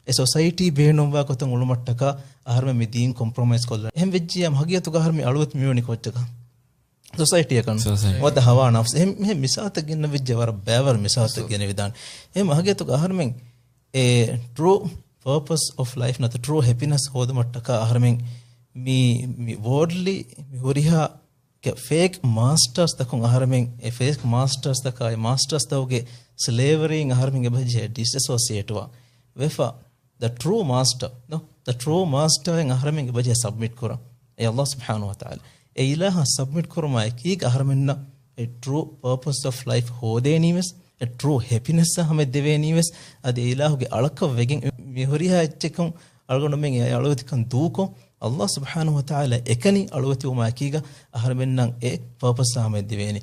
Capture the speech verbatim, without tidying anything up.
އެ ސޮސައިޓީ ބޭނުންވާ ގޮތުން އުޅުމަށްޓަކާ އަހަރުމެން މި ދީން ކޮމްޕްރޮމައިޒް ކޮށްލާ. އެހެން ވެއްޖިއްޔާ ހަގީގަތުގަ އަހަރުމެން އަޅުވަތި މިވަނީ ކޮއްޗަކަށް؟ ސޮސައިޓީއަކަށް. ސޮސައިޓީ. ވަދަ ހަވާ ނަފްސް. އެހެން، އެހެން މިސާލަކަށް ގެންނަ ވެއްޖެ ވަރަށް ބައިވަރު މިސާލަކަށް ގެނެވިދާނެ. އެހެން ހަގީގަތުގަ އަހަރުމެން އެ ޓްރޫ ޕާޕަސް އޮފް ލައިފް ނަތަ ޓްރޫ ހެޕިނަސް ހޯދުމަށްޓަކާ އަހަރުމެން މި، މި ވޯޑްލީ މި ހުރިހާ ކެ-، ފޭކް މާސްޓާސް ތަކުން އަހަރެމެން އެ ފޭކް މާސްޓާސް ތަކާ އެ މާސްޓާސް ތަކުގެ ސްލޭވަރީން އަހަރެމެން އެބަޖެހޭ ޑިސްއެސޯސިއޭޓްވާ ވެފަ. ދަ ޓްރޫ މާސްޓާ، ނޯ، ދަ ޓްރޫ މާސްޓާއިން އަހަރެމެން އެބަޖެހޭ ސަބްމިޓް ކުރަން. އެ އަލްލާހު ސުބްޙާނަހު ވަތަޢާލާ. އެ އިލާހަށް ސަބްމިޓް ކުރުމާ އެކީގަ އަހަރެމެންނަށް އެ ޓްރޫ ޕާޕަސް އޮފް ލައިފް ހޯދޭނީ ވެސް، އެ ޓްރޫ ހެޕިނަސްއަށް ހަމަ ދެވޭނީ ވެސް، އަދި އެ އިލާހުގެ އަޅަކަށް ވެގެން މި ހުރިހާ އެއްޗަކުން އަޅުގަނޑުމެން އެ އަޅުވެތިކަން ދޫކޮށް، އަލްލާހު ސުބްޙާނަހު ވަތަޢާލާ އެކަނި އަޅުވެތިވުމާ އެކީގަ އަހަރެމެންނަށް އެ ޕާޕަސް ހަމަ ދެވޭނީ.